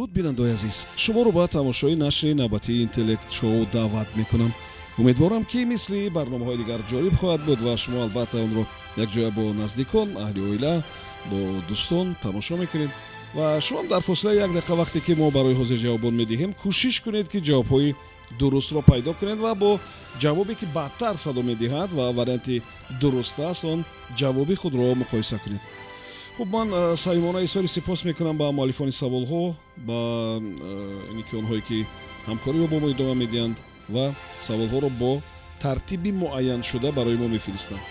Дуруд, бинандаои азиз, шуморо ба тамошои нашри навбатии Интеллект Шоу даъват мекунам. Умедворам, ки мисли барномаҳои дигар ҷолиб хоҳад буд ва шумо албатта онро якҷоя бо наздикон, аҳли оила, бо дӯстон тамошо мекунед. Ва шумоам дар фосилаи як дақиқа вақте ки мо барои ҳозирҷавобон медиҳем, кӯшиш кунед, ки ҷавобҳои дурустро пайдо кунед ва бо ҷавобе, ки баъдтар садо медиҳад ва варианти дуруст аст, он ҷавоби худро муқоиса кунед. Хуб, ман самимона изҳори сипос мекунам ба муаллифони саволҳо, ба ине ки онҳое, ки ҳамкориро бо мо идома медиҳанд ва саволҳоро бо тартиби муайяншуда барои мо мефиристанд.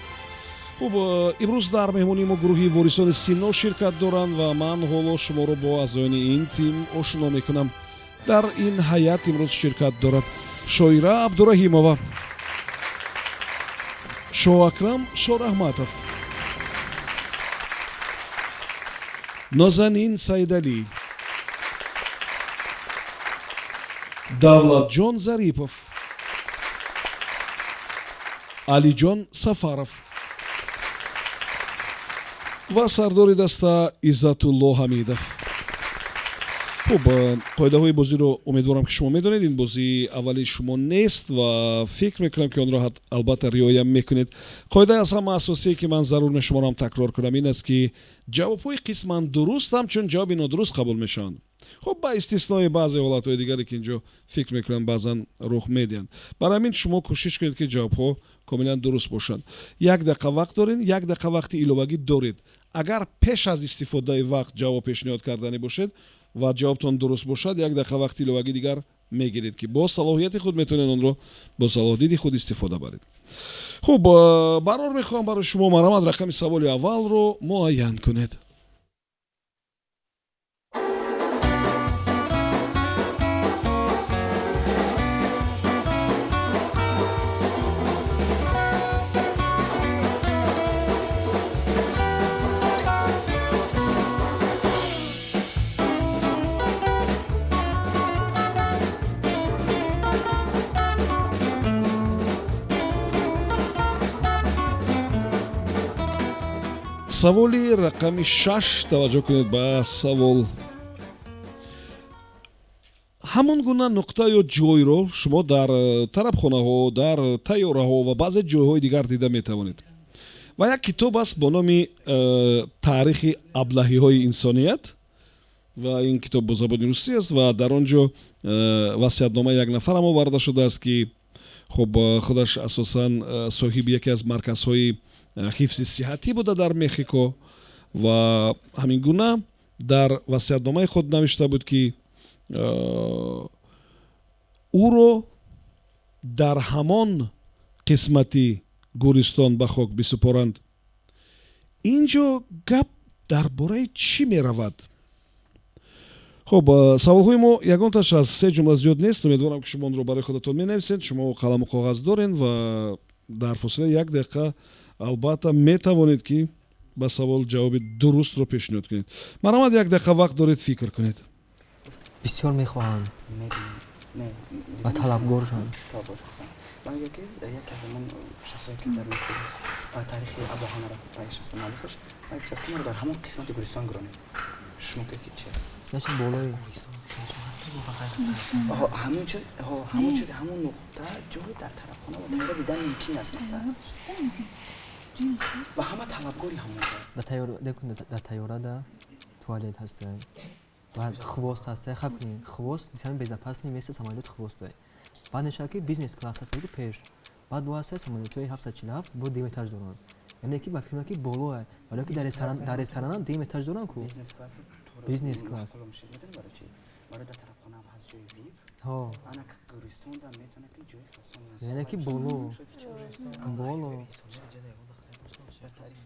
Хуб, имрӯз дар меҳмонии мо гурӯҳи Ворисони Сино ширкат доранд ва ман ҳоло шуморо бо аъзоёни ин тим ошно мекунам. Дар ин ҳайат имрӯз ширкат дорад Шоира Абдураҳимова, Шоакрам Шораҳматов, Нозанин Саидалӣ, Давлатҷон Зарипов, Алиҷон Сафаров ва сардори даста Иззатулло Ҳамидов. Хуб, қоидаҳои бозиро умедворам, ки шумо медонед. Ин бозии аввали шумо нест ва фикр мекунам, ки онро албатта риоя мекунед. Қоидаи аз ҳама асосие, ки ман зарур мешуморам такрор кунам, ин аст, ки ҷавобҳои қисман дуруст ҳамчун ҷавоби нодуруст қабул мешаванд, хуб, ба истиснои баъзе ҳолатҳои дигаре, ки инҷо фикр мекунам, баъзан рух медиҳанд. Барои ҳамин шумо кӯшиш кунед, ки ҷавобҳо комилан дуруст бошанд. Як дақиқа вақт доред, як дақиқа вақти иловагӣ доред. Агар пеш аз истифодаи вақт ҷавоб пешниҳод карданӣ бошед ва ҷавобтон дуруст бошад, як дақиқа вақти иловагӣ дигар мегиред, ки бо салоҳияти худ метавонед онро бо салоҳдиди худ истифода баред. Хуб, барор мехоҳам барои шумо. Марҳамат, рақами саволи аввалро муайян кунед. Саволи рақами 6. Таваҷҷӯҳ кунед ба савол. Ҳамон гуна нуқта ё ҷойро шумо дар тарабхонаҳо, дар тайёраҳо ва баъзе ҷойҳои дигар дида метавонед. Ва як китоб аст бо номи «Таърихи аблаҳиҳои инсоният» ва ин китоб бо забони русӣ аст ва дар он ҷо васиятномаи як нафарам оварда шудааст, ки хуб, худаш асосан соҳиби яке аз марказҳои ҳифзи сиҳатӣ буда дар Мехико ва ҳамин гуна дар васиятномаи худ навишта буд, ки ӯро дар ҳамон қисмати гӯристон ба хок бисупоранд. Ин ҷо гап дар бораи чӣ меравад? Хуб, саволҳои мо ягонташ аз се ҷумла зиёд нест. Умедворам, ки шумо онро барои худатон менависед. Шумо қаламу коғаз доред ва дар фосилаи як дақиқа албатта метавонед, ки ба савол ҷавоби дурустро пешниҳод кунед. Марҳамат, як дақиқа вақт доред, фикр кунед. Бисёр мехоҳанд ва талабгоршанд. Ман мегӯям, ки яке аз ҳамон шахсое, ки дар таърихи аблаҳонаро шахса муаллифаш гуфтааст, ки маро дар ҳамон қисмати гӯристон гуронед. Шумо ки чи аст? Значит, болои ҳамон чиз, ҳамон чиз, ҳамон нуқта, ҷое дар тарабхона ва тайёра дидан мумкин аст, мақсад, ва ҳама талабгори ҳамон аст. Дар тайёрада туалет ҳаста, баъд хвост ҳаста. Хаб кунед, хвост самое безопасное место самолёт хвостай. Баъд мешавад, ки бизнес класс ҳаста, ки пеш. Баъд бо ҳаста самолётҳои 747, бо дуюм этаж доранд, яъне ки ба фикрам, ки болоа, вале ки дар ресторанам дуюм этаж доранд ку, бизнес класс. Барои дар тарабхонаам ҳаст ҷои вип. Ана гӯристонда метавонад, ки ҷои фасон. Яъне ки боло, боло. Дар таърихи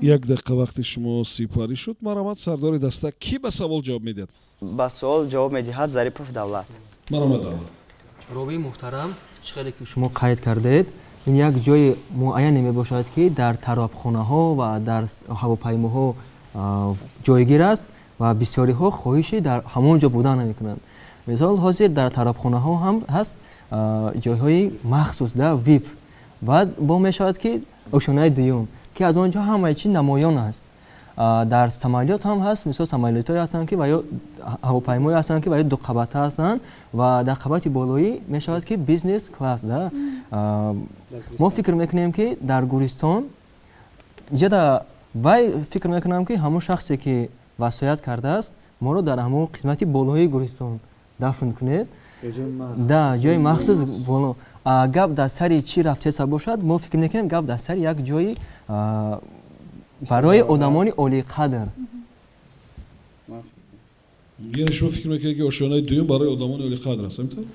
Як дақиқа вақти шумо сипарӣ шуд. Марҳамат, сардори даста, кӣ ба савол ҷавоб медиҳад? Ба суол ҷавоб медиҳад Зарипов Давлат. Марҳамат, Давлат. Ровии муҳтарам, чӣ хеле ки шумо қайд кардед, ин як ҷои муайяне мебошад, ки дар тарабхонаҳо ва дар ҳавопаймоҳо ҷойгир аст ва бисёриҳо хоҳиши дар ҳамон ҷо будан намекунанд. Мисол, ҳозир дар тарабхонаҳо ҳам ҳаст ҷойҳои махсус да вип. Баъд бо мешавад, ки ошонаи дуюм. ки аз он ҷо ҳамаи чи намоён аст. Дар самолёт ҳам ҳаст, мисол самолётҳое ҳастанд ки ва ё ҳавопаймое ҳастанд ки ва ё дуқабата ҳастанд ва дар қабати болоӣ мешавад ки бизнес класс да. Мо фикр мекунем ки дар гӯристон ҷада вай фикр мекунам ки ҳамон шахсе ки васоят кардааст моро дар ҳамон қисмати болоии гӯристон дафн кунед. Да, ҷои махсус боло. Гап дар сари чӣ рафтеса бошад, мо фикр мекунем гап дар сари як ҷои барои одамони олиқадр. Яъне шумо фикр мекунед ки ошёнаи дуюм барои одамони олиқадр аст, ҳамин тавр?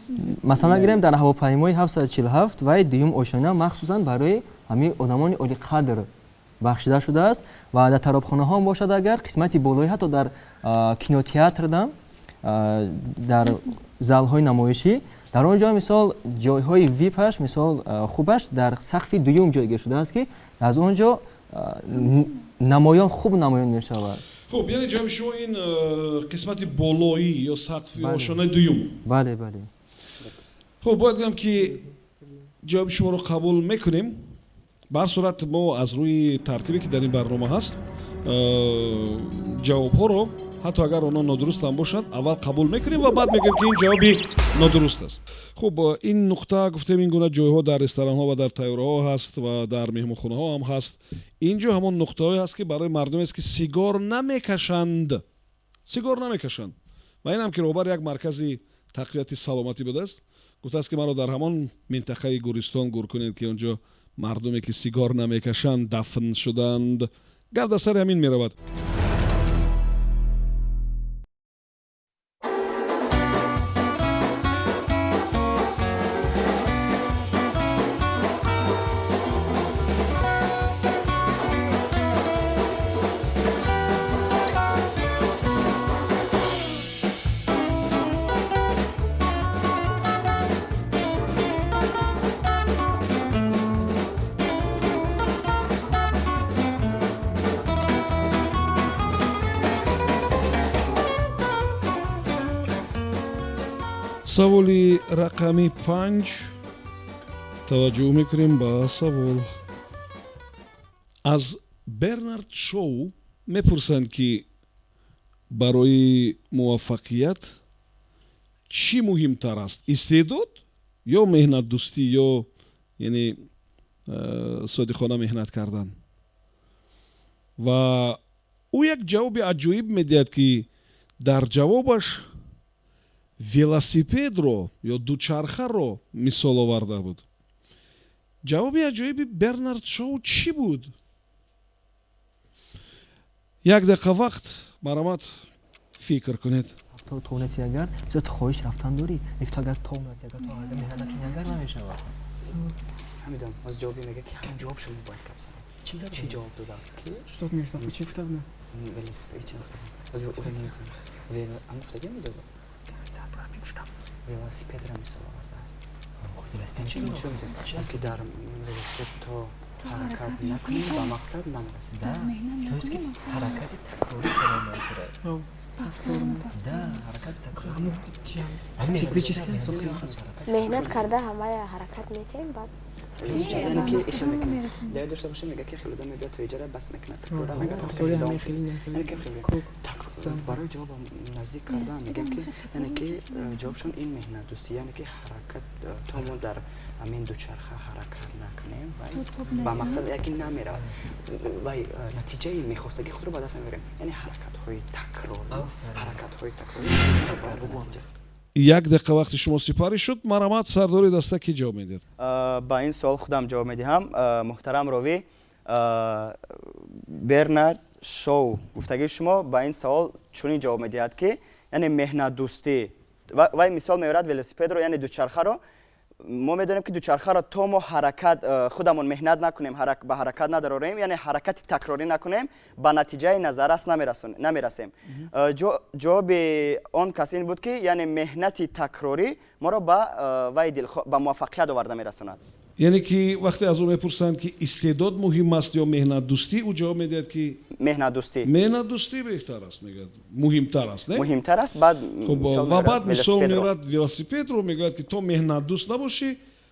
Масалан гирем дар ҳавопаймои 747 вай дуюм ошёна махсусан барои ҳамин одамони олиқадр бахшида шудааст ва дар таробхонаҳо бошад агар қисмати болоӣ ҳатто дар кинотеатрда дар залҳои намоишӣ дар он ҷо мисол ҷойҳои випаш мисол хубаш дар сақфи дуюм ҷойгир шудааст ки аз он ҷо намоён хуб намоён мешавад. Хуб, яъне ҷавоби шумо ин қисмати болоӣ ё сақфи ошёнаи дуюм. Бале, бале. Хуб, бояд гӯям ки ҷавоби шуморо қабул мекунем. Ба ҳар сурат мо аз рӯи тартибе ки дар ин барнома ҳаст ҷавобҳоро ҳатто агар онҳо нодуруст ҳам бошанд аввал қабул мекунем ва баъд мегӯем ки ин ҷавоби нодуруст аст. Хуб, ин нуқта гуфтем ин гуна ҷойҳо дар ресторанҳо ва дар тайёраҳо ҳаст ва дар меҳмонхонаҳо ҳам ҳаст. Ин ҷо ҳамон нуқтаҳое ҳаст ки барои мардумест ки сигор намекашанд, сигор намекашанд. Ва инам ки роҳбар як маркази тақвияти саломатӣ будааст, гуфтааст ки маро дар ҳамон минтақаи гӯристон гур кунед ки он ҷо мардуме ки сигор намекашанд дафн шуданд. Гап дар сари ҳамин меравад. Саволи рақами 5. Таваҷҷӯҳ мекунем ба савол. Аз Бернард Шоу мепурсанд ки барои муваффақият чӣ муҳимтар аст? Истеъдод ё меҳнатдӯстӣ ё яъне содиқона меҳнат кардан? Ва ӯ як ҷавоби аҷоиб медиҳад ки дар ҷавобаш велосипедро ё дучархаро мисол оварда буд. Ҷавоби аҷоиби Бернард Шоу чӣ буд? Як дақиқа вақт, марҳамат, фикр кунед. То тонати агар, бисёр ту хоҳиш рафтан дорӣ, лекин ту агар тонати агар, ту агар меҳнат накунӣ агар намешавад. Ҳамидам, аз ҷавобе мега ки ҳамин ҷавоб шумо бояд гап занед. Чӣ ҷавоб додааст ки? Устод Мирзо, чӣ гуфта будам? Велосипед чӣ гуфта будам? Аз ӯ наметавонам. Ам гуфтагӣ медодам? Велосипедро мисол овардааст. Велосипед чӣ? Чӣ ки дар велосипед то ҳаракат накунӣ ба мақсад намерасӣ. Да, то есть ки ҳаракати такрорӣ калом мекунад. Да, ҳаракати такрорӣ. Циклический. Меҳнат карда ҳамая ҳаракат метиҳем баъд. Яъне ки ихел мекунад. Дар дошта бошем мега ки хеле одам мебиёд то иҷора бас мекунад, такрора мегӯяд. Барои ҷавоб наздик кардан мегӯям ки яъне ки ҷавобшон ин меҳнатдӯстӣ, яъне ки ҳаракат то мо дар ҳамин дучарха ҳаракат накунем ба мақсад яке намеравад ва натиҷаи мехостагии худро ба даст намеорем. Яъне ҳаракатҳои такрорӣ, ҳаракатҳои такрорӣ. Як дақиқа вақти шумо сипарӣ шуд. Марҳамат, сардори даста ки ҷавоб медиҳад? Ба ин суол худам ҷавоб медиҳам. Муҳтарам ровӣ, Бернард Шоу гуфтагии шумо ба ин савол чунин ҷавоб медиҳад ки яъне меҳнатдӯстӣ вай мисол меорад велосипедро, яъне дучархаро. Мо медонем ки дучархаро то мо ҳаракат худамон меҳнат накунем, ба ҳаракат надарорем, яъне ҳаракати такрорӣ накунем, ба натиҷаи назаррас намерасем. Ҷавоби он кас ин буд ки яъне меҳнати такрорӣ моро ба вай ба муваффақият оварда мерасонад. Яъне ки вақте аз ӯ мепурсанд ки истеъдод муҳим аст ё меҳнатдӯстӣ, ӯ ҷавоб медиҳад ки меҳнатдӯстӣ. Меҳнатдӯстӣ беҳтар аст, мегӯяд, муҳимтар аст, не? Муҳимтар аст. Баъд ва баъд мисол меорад велосипедро, мегӯяд ки то меҳнатдӯст набошӣ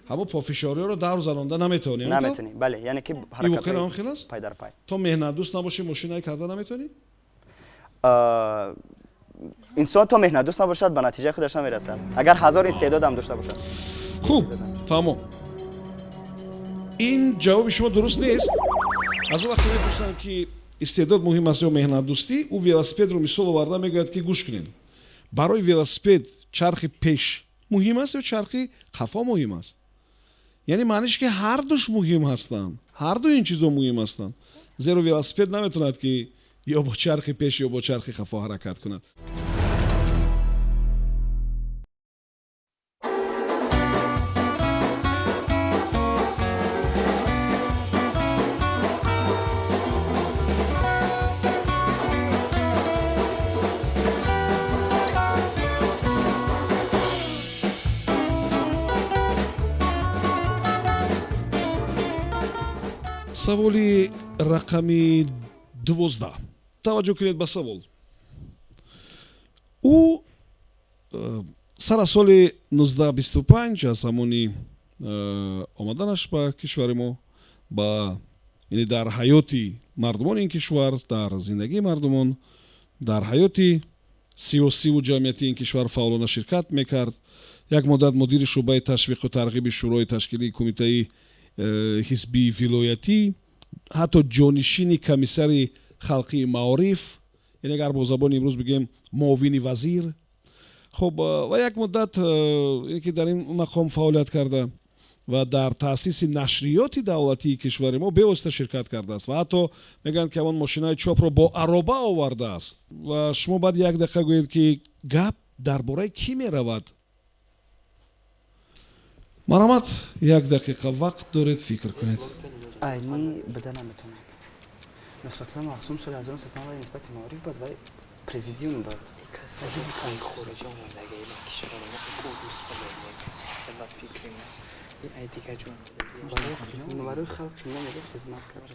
Ҳамо пофишориҳоро давр занонда наметавонӣ. Наметавонӣ, бале, яъне ки ҳаракатҳои он хел аст? Пай дар пай. То меҳнатдӯст набошӣ, мошинаи карда наметавонӣ? Инсон то меҳнатдӯст набошад, ба натиҷаи худаш намерасад. Агар ҳазор истеъдодам дошта бошад. Хуб, фаҳмо. Ин ҷавоби шумо дуруст нест. Аз он вақте мепурсанд, ки истеъдод муҳим аст ё меҳнатдӯстӣ, ӯ велосипедро мисол оварда мегӯяд, ки гӯш кунед. Барои велосипед чархи пеш муҳим аст ё чархи қафо муҳим аст? Яъне маъниш ки ҳардуш муҳим ҳастанд. Ҳарду ин чизо муҳим ҳастанд. Зеро велосипед наметавонад, ки ё бо чархи пеш, ё бо чархи қафо ҳаракат кунад. Саволи рақами 12. Таваҷҷӯҳ кунед ба савол. Ӯ сар аз соли 1925, аз замони омаданаш ба кишвари мо, ба яъне дар ҳаёти мардумони ин кишвар, дар зиндагии мардумон, дар ҳаёти сиёсиву ҷамъиятии ин кишвар фаъолона ширкат мекард. Як муддат мудири шӯъбаи ташвиқу тарғиби шӯрои ташкилии кумитаи ҳизбии вилоятӣ, ҳатто ҷонишини комиссари халқии маориф, яъне агар бо забони имрӯз бигӯем, муовини вазир. Хуб, ва як муддат ки дар ин мақом фаъолият карда ва дар таъсиси нашриёти давлатии кишвари мо бевосита ширкат кардааст ва ҳатто мегӯянд, ки ҳамон мошинаи чопро бо ароба овардааст. Ва шумо баъд як дақиқа гӯед, ки гап дар бораи кӣ меравад. Марҳамат, як дақиқа вақт доред, фикр кунед. Айни буда наметавонад. Нусратулло Маҳсум соли 1990 нисбати маориф буд ва президиум буд. Хориҷа омадаги ба кишвари мо рус ба фикри мо ай дигар ҷо. Барои халқи мо мега хизмат кард.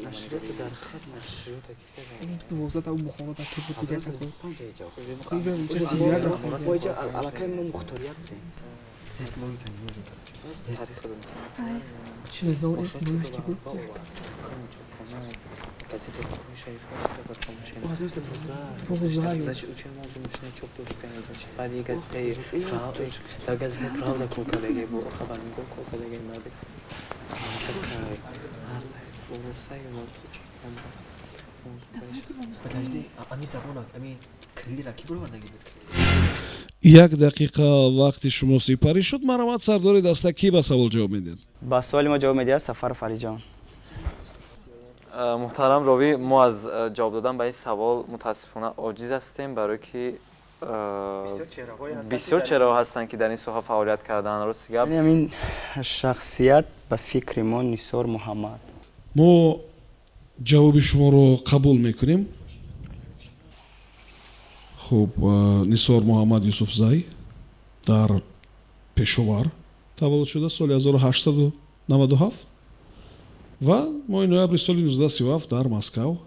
Нашриёт дар хат нашриёта ки аллакай мо мухторият будем. Здесь логика не нужна. Здесь. Газетаи Правда кор кардаги, бо хабарнигор кор кардаги марди. Подожди, ами забона, ами кириллира ки буровардаги буд? Як дақиқа вақти шумо сипарӣ шуд. Марҳамат, сардори даста, кӣ ба савол ҷавоб медиҳад? Ба суоли мо ҷавоб медиҳад Сафаров Алиҷон. Муҳтарам ровӣ, мо аз ҷавоб додан ба ин савол мутаассифона оҷиз ҳастем, барое ки бисёр чеҳраҳо ҳастанд, ки дар ин соҳа фаъолият карданд. Рости гап, ҳамин шахсият ба фикри мо Нисор Муҳаммад. Мо ҷавоби шуморо қабул мекунем. Хуб, Нисор Муҳаммад Юсуфзай дар Пешовар таваллуд шуда соли 1897 ва моҳи ноябри соли 1937 дар Москав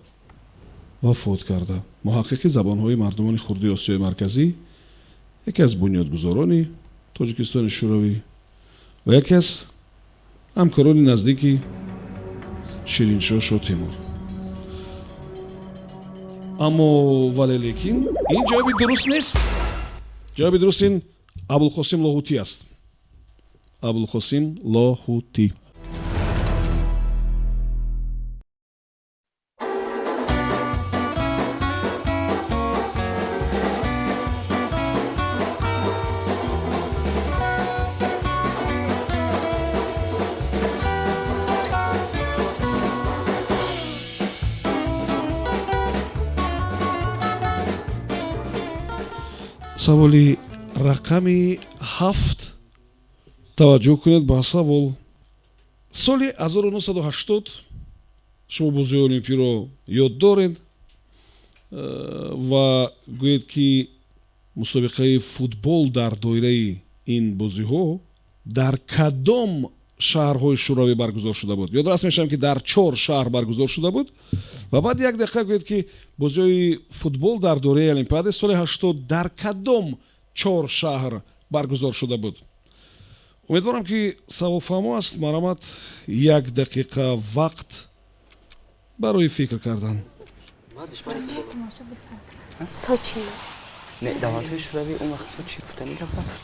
вафот карда. Муҳаққиқи забонҳои мардумони хурди Осиёи Марказӣ, яке аз бунёдгузорони Тоҷикистони Шӯравӣ ва яке аз ҳамкорони наздики Шириншоҳ Шотемур. Аммо вале лекин ин ҷавоби дуруст нест. Ҷавоби дуруст ин Абулқосим Лоҳутӣ аст. Абулқосим Лоҳутӣ. Саволи рақами 7. Таваҷҷӯҳ кунед ба савол. Соли 1980 шумо бозиҳои олимпиро ёд доред ва гӯед, ки мусобиқаи футбол дар доираи ин бозиҳо дар кадом Шаҳрҳои шӯравӣ баргузор шуда буд? Ёдрас мешавам, ки дар чор шаҳр баргузор шуда буд. Ва баъд як дақиқа гӯед, ки бозиҳои футбол дар доираи Олимпиадаи соли 80 дар кадом чор шаҳр баргузор шуда буд? Умедворам, ки саволфаҳмо аст. Марҳамат, як дақиқа вақт барои фикр кардан. Сочи. Не, давлатҳои шӯравӣ он вақт Сочи гуфтани гап набуд.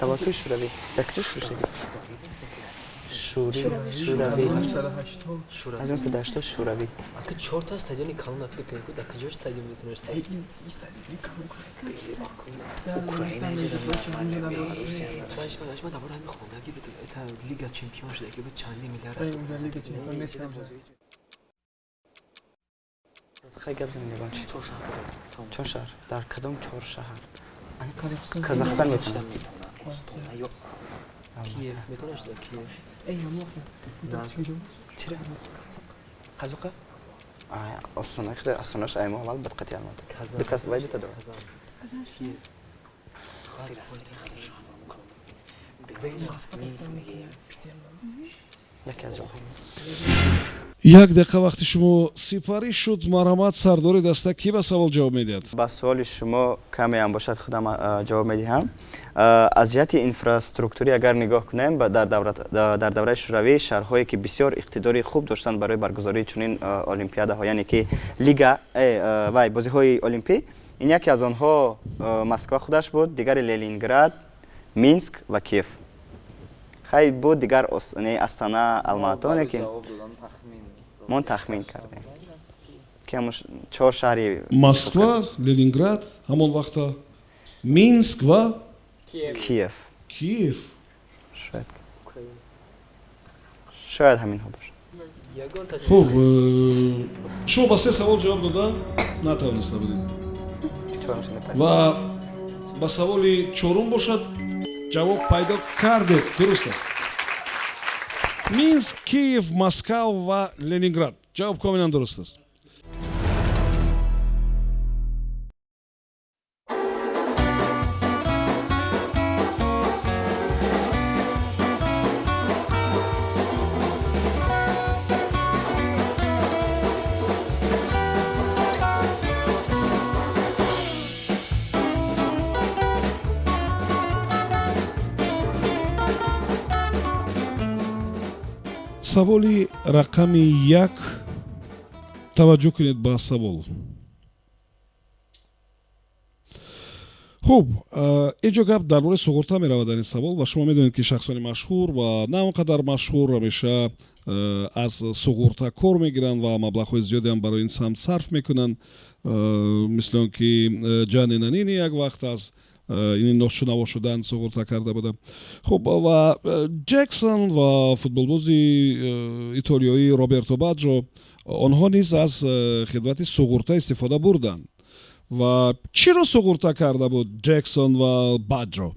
Давлатҳои шӯравӣ дар куҷо шурӯъ шуд? Шӯравӣ 1980, шӯравӣ. Ака, чорта стадиони калон Африка ку, дар куҷо стадион метавонад? Украина. Ман дар бораи ҳамин хондаги буд, это лига чемпион шуда ки буд, чанди миллиард. Хай, гап занем, ягон чи. Чор шаҳр, дар кадом чор шаҳр? Казахстан метавонад. Киев метавонад шуда, Киев. Чира, қазоқа Остона, Останаш аймо аввал буд, қатъи Алмата ду кас вай дута дорад. Киев. Яке аз ҷоҳо. Як дақиқа вақти шумо сипарӣ шуд. Марҳамат, сардори даста, кӣ ба савол ҷавоб медиҳад? Ба суоли шумо камеам бошад, худам ҷавоб медиҳам. Аз ҷиҳати инфраструктурӣ агар нигоҳ кунем, дар давраи шӯравӣ шаҳрҳое ки бисёр иқтидори хуб доштанд барои баргузории чунин олимпиадаҳо, яъне ки лига вай бозиҳои олимпӣ, ин яке аз онҳо Москва худаш буд, дигаре Ленинград, Минск ва Киев. Хай, буд дигар Астана, Алмато, лекин мо тахмин кардем, ки ҳамон чор шаҳри. Москва, Ленинград ҳамон вақта, Минск ва Киев. Киев. Шояд ҳаминҳо бошад. Хуб, шумо ба се савол ҷавоб дода натавониста будед ва ба саволи чорум бошад, ҷавоб пайдо кардед. Дуруст аст: Минск, Киев, Москав ва Ленинград. Ҷавоб комилан дуруст аст. Саволи рақами як. Таваҷҷӯҳ кунед ба савол. Хуб, инҷо гап дар бораи суғурта меравад дар ин савол. Ва шумо медонед, ки шахсони машҳур ва на он қадар машҳур ҳамеша аз суғурта кор мегиранд ва маблағҳои зиёдеам барои ин самт сарф мекунанд, мисли он ки Ҷани Нанини як вақт аз ин ношунаво шудан суғурта карда буда. Хуб, ва Ҷексон ва футболбози итолиёӣ Роберто Баҷо, онҳо низ аз хидмати суғурта истифода бурданд. Ва чиро суғурта карда буд Ҷексон ва Баҷо?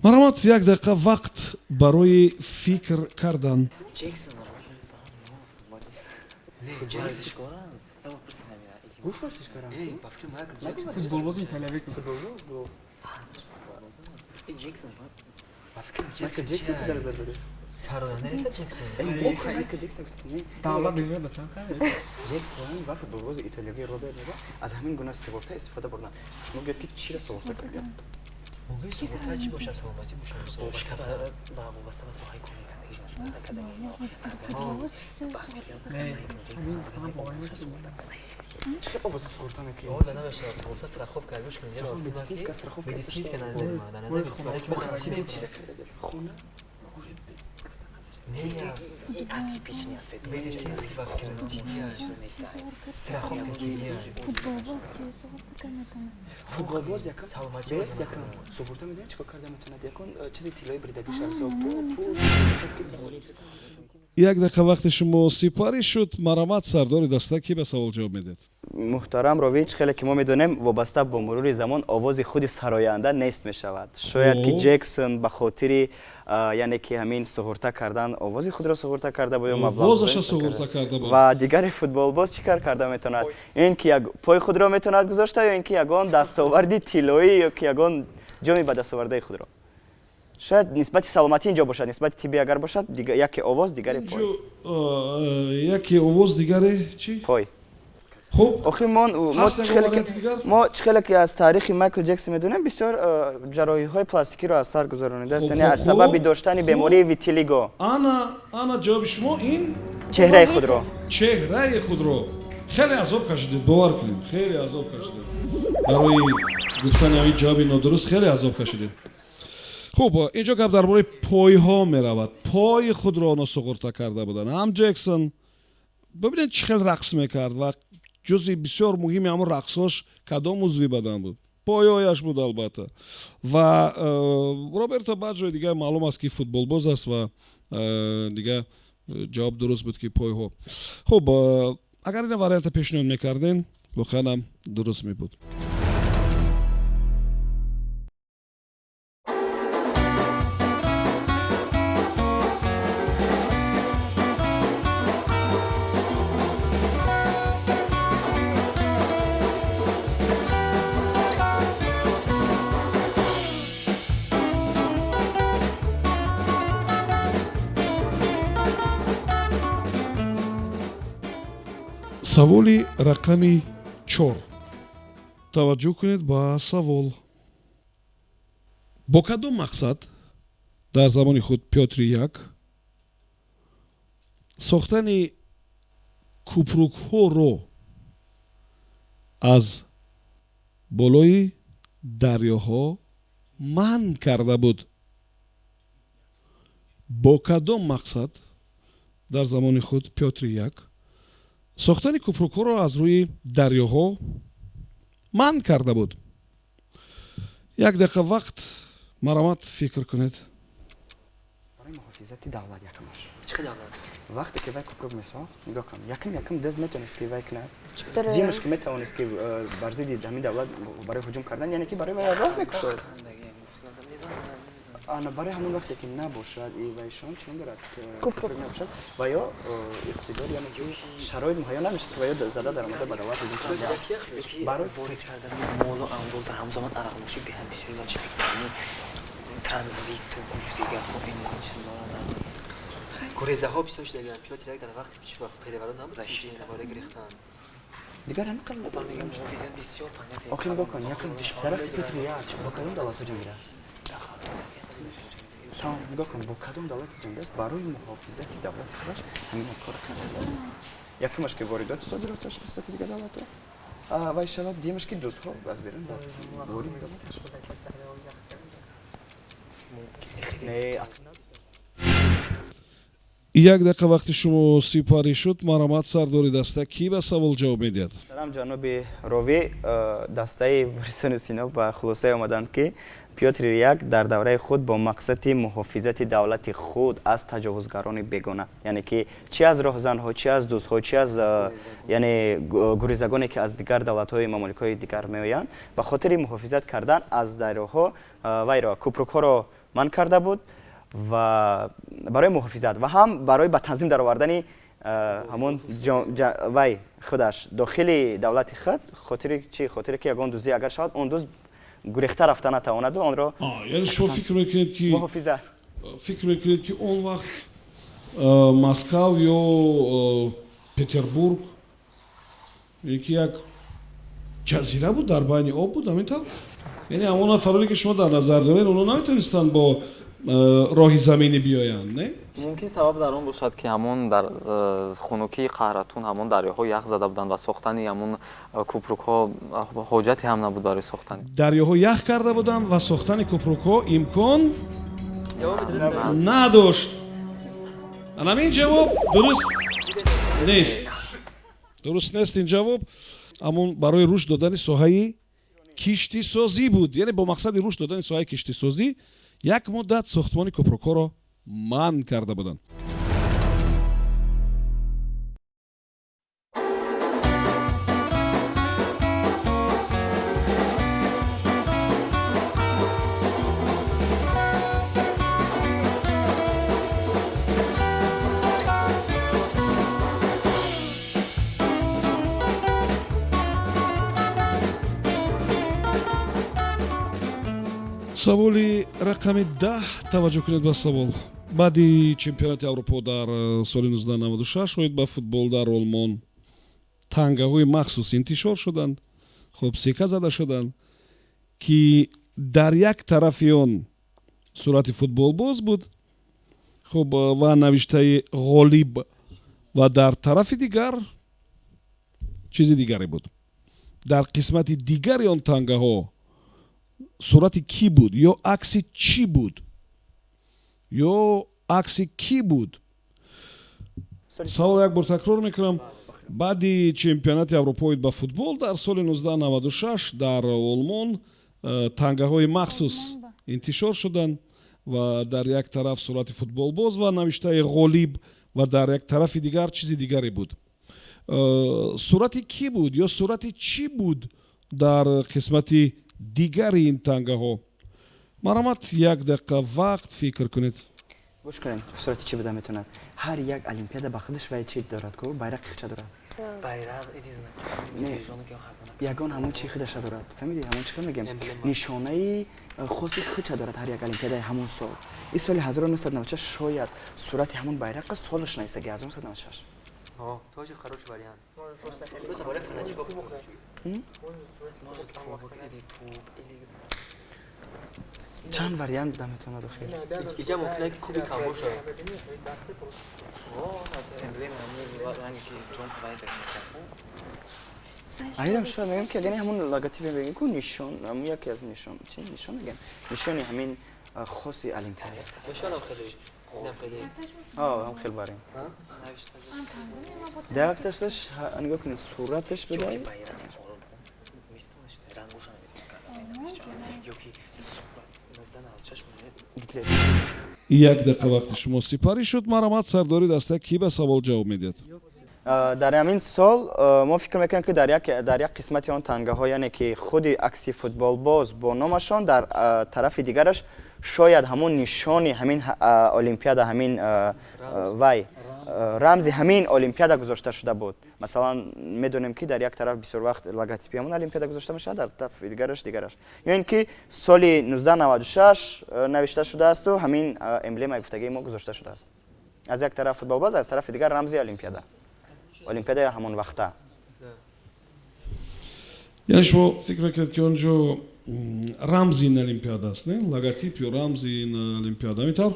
Марҳамат, як дақиқа вақт барои фикр кардан. Варзишкорам. Гуфт варзишкорам. Футболбози италиявӣ. Майкл Джексон ту дар назар дорӣ? Сароянда неста Джексон? Майкл Джексон гуфтӣ. Давлат дунё ба чанд қадр? Ҷексон ва футболбози итолиявӣ Роберт Баҷо аз ҳамин гуна суғурта истифода бурданд. Шумо гӯед, ки чиро суғурта кардед? Мумкин суғурта чӣ бошад? Саломатӣ бошад. Вобаста ба соҳаи кор мекардагишон суғурта кардагӣ. Чӣ хел овози суғурта мекунӣ? Овоза намешавад, суғурта страховка, гӯш кунед. Медицинская страховка. Медицинская назари ман, дар назари медицинская. Хона. Атипичный ответ. Медицинский ба фикр страховка кимия. Футболбоз чи суғурта карда метавонад? Футболбоз якам Саломатӣ. Бес якам суғурта медонӣ чӣ кор карда метавонад? Якон чизи тиллои бридагӣ шавсо ту. Як дақиқа вақти шумо сипарӣ шуд. Марҳамат, сардори даста, кӣ ба савол ҷавоб медиҳад? Муҳтарам рович, хеле ки мо медонем, вобаста бо мурури замон овози худи сароянда нест мешавад. Шояд ки Ҷексон ба хотири, яъне ки ҳамин суғурта кардан, овози худро суғурта карда буд ё маблағ суғурта карда буд. Ва дигари футболбоз чӣ кор карда метавонад? Ин ки як пои худро метавонад гузошта ё ин ки ягон дастоварди тиллоӣ ё ки ягон ҷоми ба дастовардаи худро. Шояд нисбати саломатӣ инҷо бошад, нисбати тиббӣ агар бошад, яке овоз, дигаре пой. Яке овоз, дигаре чӣ? Пой. Хуб. Охи мо чӣ хеле ки аз таърихи Майкл Ҷексон медонем, бисёр ҷарроҳиҳои пластикиро аз сар гузаронидааст, яъне аз сабаби доштани бемории витилиго. Ана ҷавоби шумо ин? Чеҳраи худро. Чеҳраи худро. Хеле азоб кашидед, бовар кунед, хеле азоб кашидед. Барои гуфтани ҳамин ҷавоби нодуруст хеле азоб кашидед. Хуб, инҷо гап дар бораи пойҳо меравад. Пои худро онҳо суғурта карда буданд. Ҳам Ҷексон, бибинед, чӣ хел рақс мекард ва ҷузъи бисёр муҳими ҳамон рақсҳош кадом узви бадан буд? Пойҳояш буд, албатта. Ва Роберто Баҷо дигар маълум аст, ки футболбоз аст ва дигар ҷавоб дуруст буд, ки пойҳо. Хуб, агар ина варианта пешниҳод мекардем, воқеан ҳам дуруст мебуд. Саволи рақами 4. Таваҷҷӯҳ кунед ба савол. Бо кадом мақсад дар замони худ Пётри як сохтани купрукҳоро аз болои дарёҳо манъ карда буд? Бо кадом мақсад дар замони худ Пётри як сохтани купрукҳоро аз рӯи дарёҳо манъ карда буд? Як дақиқа вақт, марамат фикр кунед. Барои муҳофизати давлат якумаш. Вақте ки вай купрук месохт, нигоҳ кун, якум дез метавонист ки вай кунад, димаш ки метавонист ки бар зидди ҳамин давлат барои ҳуҷум кардан, яъне ки барои вай роҳ мекушод. Ана барои ҳамон вақте ки набошад и вайшон чун дорад купрук набошад ва ё иқтидор, яъне ки шароит муҳайё намешад, ки ва ё зада даромада ба давлат ҳуҷум кунад. Барои ворид кардани молу амвол дар ҳамзамон арақнӯшӣ беҳад бисёри ва чӣ транзиту гуфти гапҳо ин чизҳоро гурезаҳо бисёр шудагианд. Пётр як дар вақти чӣ вақт переворот набуд, барои гирифтан. Дигар ҳамин қадр охи нигоҳ кун, якум дар вақти Пётр як бо кадом давлат ҳуҷум гирааст? Тамом, нигоҳ кун, бо кадом давлат ҳуҷум гирааст? Барои муҳофизати давлати худаш ҳамин корро кардааст. Якумаш ки воридоту содироташ нисбати дигар давлатҳо вай шавад, дуюмаш ки дӯстҳо аз берун ворид давлаташ. Як дақиқа вақти шумо сипарӣ шуд. Марамат, сардори даста, кӣ ба савол ҷавоб медиҳад? Муҳтарам ҷаноби ровӣ, дастаи Борисони Сино ба хулосае омаданд, ки Пётр як дар давраи худ бо мақсади муҳофизати давлати худ аз таҷовузгарони бегона, яъне ки чӣ аз роҳзанҳо, чӣ аз дӯстҳо, чӣ аз яъне гурезагоне ки аз дигар давлатҳои мамоликҳои дигар меоянд, ба хотири муҳофизат кардан аз дарёҳо вайро купрукҳоро манъ карда буд ва барои муҳофизат ва ҳам барои ба танзим даровардани ҳамон вай худаш дохили давлати худ, хотири чӣ? Хотире ки ягон дуздӣ агар шавад, он дузд гурехта рафта натавонаду онро. Яъне шумо фикр мекунед ки муҳофизат, фикр мекунед ки он вақт Москав ё Петербург яки як ҷазира буд, дар байни об буд, ҳамин тавр? Яъне ҳамон нафароне ки шумо дар назар доред, онҳо наметавонистанд бо роҳи заминӣ биёянд, не? Мумкин сабаб дар он бошад, ки ҳамон дар хунукии қаҳратун ҳамон дарёҳо ях зада буданд ва сохтани ҳамон купрукҳо ҳоҷате ҳам набуд барои сохтани. Дарёҳо ях карда буданд ва сохтани купрукҳо имкон надошт. Анамин ҷавоб дуруст нест. Дуруст нест ин ҷавоб. Ҳамон барои рушд додани соҳаи киштисозӣ буд. Яъне бо мақсади рушд додани соҳаи киштисозӣ як муддат сохтмони купрукҳоро манъ карда буданд. Саволи рақами 10. Таваҷҷӯҳ кунед ба савол. Баъди чемпионати Аврупо дар соли 1996 оид ба футбол дар Олмон тангаҳои махсус интишор шуданд, хуб, сика зада шуданд, ки дар як тарафи он сурати футболбоз буд, хуб, ва навиштаи «Ғолиб», ва дар тарафи дигар чизи дигаре буд. Дар қисмати дигари он тангаҳо сурати кӣ буд ё акси чӣ буд, ё акси кӣ буд? Савол як бор такрор мекунам. Баъди чемпионати Аврупо оид ба футбол дар соли 1996 дар Олмон тангаҳои махсус интишор шуданд ва дар як тараф сурати футболбоз ва навиштаи «Ғолиб» ва дар як тарафи дигар чизи дигаре буд. Сурати кӣ буд ё сурати чӣ буд дар қисмати дигари ин тангаҳо? Марҳамат, як дақиқа вақт, фикр кунед. Гӯш кунед, сурати чӣ буда метавонад? Ҳар як олимпиада ба худаш вай чӣ дорад ку, байрақи худша дорад. Байрақ иди Не. Ягон ҳамон чи худаша дорад, фаҳмидӣ? Ҳамон чӣ мегем, нишонаи хоси худша дорад ҳар як олимпиадаи ҳамон сол. Ин соли 1996 шояд сурати ҳамон байрақа солаш нависаги 1996. Тоже хороший вариант. Просто барои фанатик. Может, кубок или туп или Чанд вариант буда метавонад охир? Иҷа мумкин ки кубик ҳам бошад. Эмблема ҳамин ранге ки ҷон вай Айрам шояд мегӯям, ки агар ҳамон логотипе мегӯем ку, нишон, ҳамон яке аз нишон, чи нишон мегӯем, нишони ҳамин хоси олимпиада. Нишонам хеле, инам хеле. Ҳам хел барем. Дар якташаш нигоҳ кунед, сураташ буда. Байрақ рангоша ёки сурат 1996. Гитлер. Як дақиқа вақти шумо сипарӣ шуд. Марҳамат, сардори даста, кӣ ба савол ҷавоб медиҳад? Дар ҳамин сол мо фикр мекунем, ки дар як қисмати он тангаҳо, яъне ки худи акси футболбоз бо номашон, дар тарафи дигараш шояд ҳамон нишони ҳамин олимпиада, ҳамин вай рамзи ҳамин олимпиада гузошта шуда буд. Масалан, медонем, ки дар як тараф бисёр вақт логотипи ҳамон олимпиада гузошта мешавад, дар тарафи дигараш, ё ин ки соли 1996 навишта шудаасту ҳамин эмблемаи гуфтагии мо гузошта шудааст: аз як тараф футболбоз, аз тарафи дигар рамзи олимпиадаи ҳамон вақта. Яъне шумо фикр мекунед, ки он ҷо рамзи ин олимпиада аст, не? Логотип ё рамзи ин олимпиада, ҳамин тавр?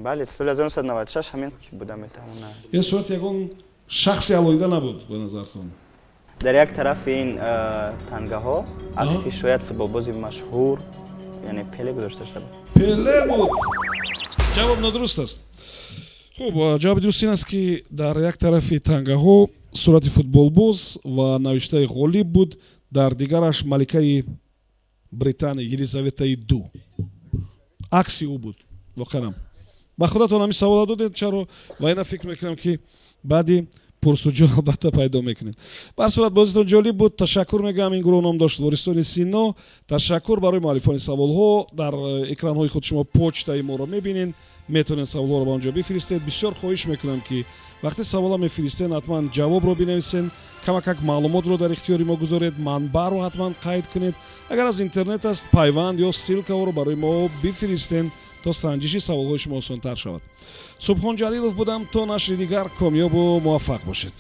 Бале, соли 1996 ҳамин буда метавонад. Ин сурати ягон шахси алоҳида набуд ба назартон? Дар як тарафи ин тангаҳо акси шояд футболбози машҳур, яъне Пеле гузошта шуда буд. Пеле буд. Ҷавоб нодуруст аст. Хуб, ҷавоби дуруст ин аст, ки дар як тарафи тангаҳо сурати футболбоз ва навиштаи «Ғолиб» буд, дар дигараш маликаи Британия Елизаветаи Ду, акси ӯ буд. Воқеан, ба худатон ҳамин савола додед чаро? Ва ина фикр мекунам, ки баъди пурсуҷӯ албатта пайдо мекунед. Ба ҳар сурат, бозитон ҷолиб буд, ташаккур мегӯям. Ин гурӯҳ ном дошт «Ворисони Сино». Ташаккур барои муаллифони саволҳо. Дар экранҳои худ шумо почтаи моро мебинед, метавонед саволҳоро ба он ҷо бифиристед. Бисёр хоҳиш мекунам, ки вақте савола мефиристен, ҳатман ҷавобро бинависен, камакак маълумотро дар ихтиёри мо гузоред, манбаъро ҳатман қайд кунед. Агар аз интернет аст, пайванд ё ссылкаҳоро барои мо бифиристен, то санҷиши саволҳои шумо осонтар шавад. Субҳон Ҷалилов будам. То нашри дигар комёбу муваффақ бошед.